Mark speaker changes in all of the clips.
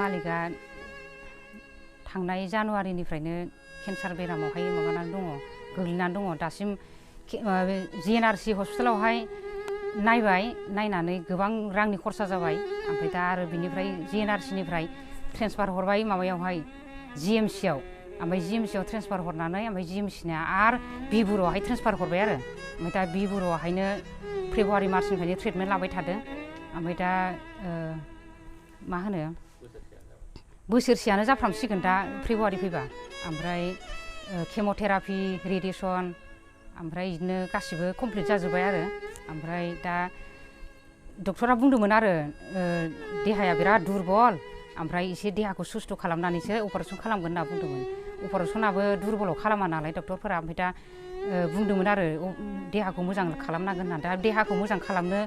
Speaker 1: मालिकआ थांनाय जानुवारिनिफ्रायनो केन्सार बेरामावहाय माबानानै दङ गोग्लैनानै दङ दासिम जिएनआरसि हस्पिटालावहाय नायबाय नायनानै गोबां रांनि खरसा जाबाय ओमफ्राय दा आरो बिनिफ्राय जिएनआरसिनिफ्राय ट्रेन्सफार हरबाय माबायावहाय जिएमसिआव ओमफ्राय जिएमसिआव ट्रेन्सफार हरनानै ओमफ्राय जिएमसिना आरो बिबुरुआवहाय ट्रेन्सफार हरबाय आरो ओमफ्राय दा बिबुरुआवहायनो फेब्रुवारि मार्चनिफ्रायनो ट्रिटमेन्ट लाबाय थादों ओमफ्राय दा मा होनो बोसोरसेयानो जाफ्रामसिगोन दा फेब्रुवारि फैबा ओमफ्राय केम'थेरापि रेडिएसन ओमफ्राय बिदिनो गासिबो कमप्लिट जाजोब्बाय आरो ओमफ्राय दा डक्टरा बुंदोंमोन आरो देहाया बिराद दुरबल ओमफ्राय एसे देहाखौ सुस्थ' खालामनानैसो अपारेसन खालामगोन होनना बुंदोंमोन अपारेसनाबो दुरबलाव खालामा नालाय डक्टरफोरा ओमफ्राय दा बुंदोंमोन आरो देहाखौ मोजां खालामनांगोन होनना दा देहाखौ मोजां खालामनो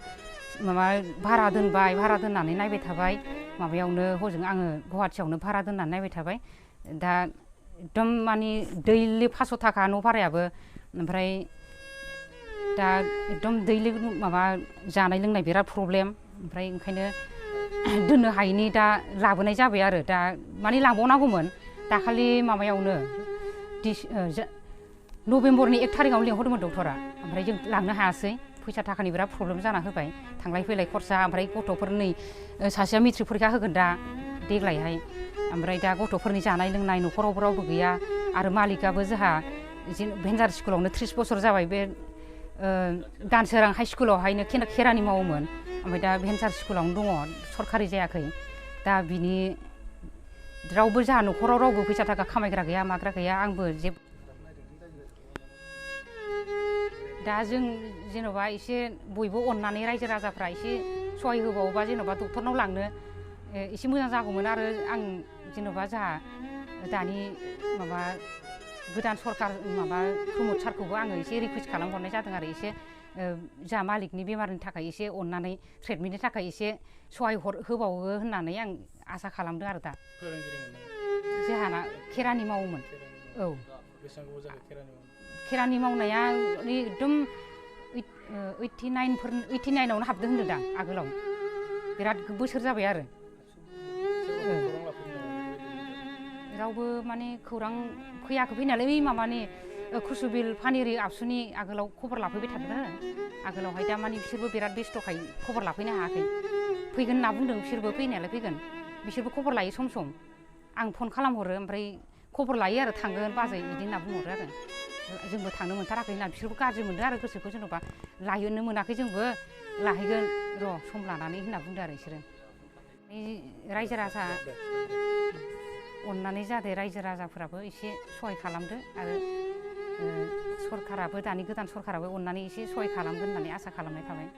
Speaker 1: माबा भारा दोनबाय भारा दोननानै नायबाय थाबाय माबायावनो हजों आङो गुवाहाटियावनो भारा दोननानै नायबाय थाबाय दा एकदम माने दैलि 500 थाखा न' भारायाबो ओमफ्राय दा एकदम दैलि माबा जानाय लोंनाय बिराद प्रब्लेम ओमफ्राय ओंखायनो दोननो हायैनि दा लाबोनाय जाबाय आरो दा माने लांबावनांगौमोन दाखालि माबायावनो नभेम्बरनि 1 थारिखआवनो लिंहरदोंमोन डक्टरा ओमफ्राय जों लांनो हायासै फैसा थाखानि बिराद प्रब्लेम जाना होबाय थांलाय फैलाय खरसा ओमफ्राय गथ'फोर नै सासेया मेट्रिक फरिखा होगोन दा देग्लायहाय ओमफ्राय दा गथ'फोरनि जानाय लोंनाय न'खरावबो रावबो गैया आरो मालिकआबो जोंहा भेन्सार स्कुलावनो 30 बोसोर जाबाय बे दानसोरां हाइ स्कुलावहायनो खेरानि मावोमोन ओमफ्राय दा भेन्सार स्कुलावनो दङ सरकारि जायाखै दा बिनि रावबो जोंहा न'खराव रावबो फैसा थाखा खामायग्रा गैया माग्रा गैया आंबो जेबो दा जों जेन'बा एसे बयबो अननानै रायजो राजाफ्रा एसे सहाय होबावोबा जेन'बा डक्टरनाव लांनो एसे मोजां जागौमोन आरो आं जेन'बा जोंहा दानि माबा गोदान सरकार माबा प्रमद सारखौबो आङो एसे रिकुवेस्ट खालामहरनाय जादों आरो एसे जोंहा मालिकनि बेमारनि थाखाय एसे अननानै ट्रिटमेन्टनि थाखाय एसे सहाय होबावो होननानै आं आसा खालामदों आरो दा जोंहाना खेरानि मावोमोन औ खेरानि मावनाया एकदम 89आवनो हाबदों होनदोंदां आगोलाव बिराद बोसोर जाबाय आरो रावबो माने खौरां फैयाखै फैनायालाय बै माबानि कुसुबिल पानेरि आबसुनि आगोलाव खबर लाफैबाय थादोंमोन आरो आगोलावहाय दा माने बिसोरबो बिराद बेस्थ'खाय खबर लाफैनो हायाखै फैगोन होनना बुंदों बिसोरबो फैनायालाय फैगोन बिसोरबो खबर लायो सम सम आं फन खालामहरो ओमफ्राय खबर लायो आरो थांगोन बाजै बिदि होनना बुंहरो आरो जोंबो थांनो मोनथाराखै होनना बिसोरबो गाज्रि मोनदों आरो गोसोखौ जेन'बा लायनो मोनाखै जोंबो लाहैगोन र' सम लानानै होनना बुंदों आरो बिसोरो रायजो राजा अननानै जाहाथे रायजो राजाफोराबो एसे सहाय खालामदो आरो सरकाराबो दानि गोदान सरकाराबो अननानै एसे सहाय खालामगोन होननानै आसा खालामनाय थाबाय।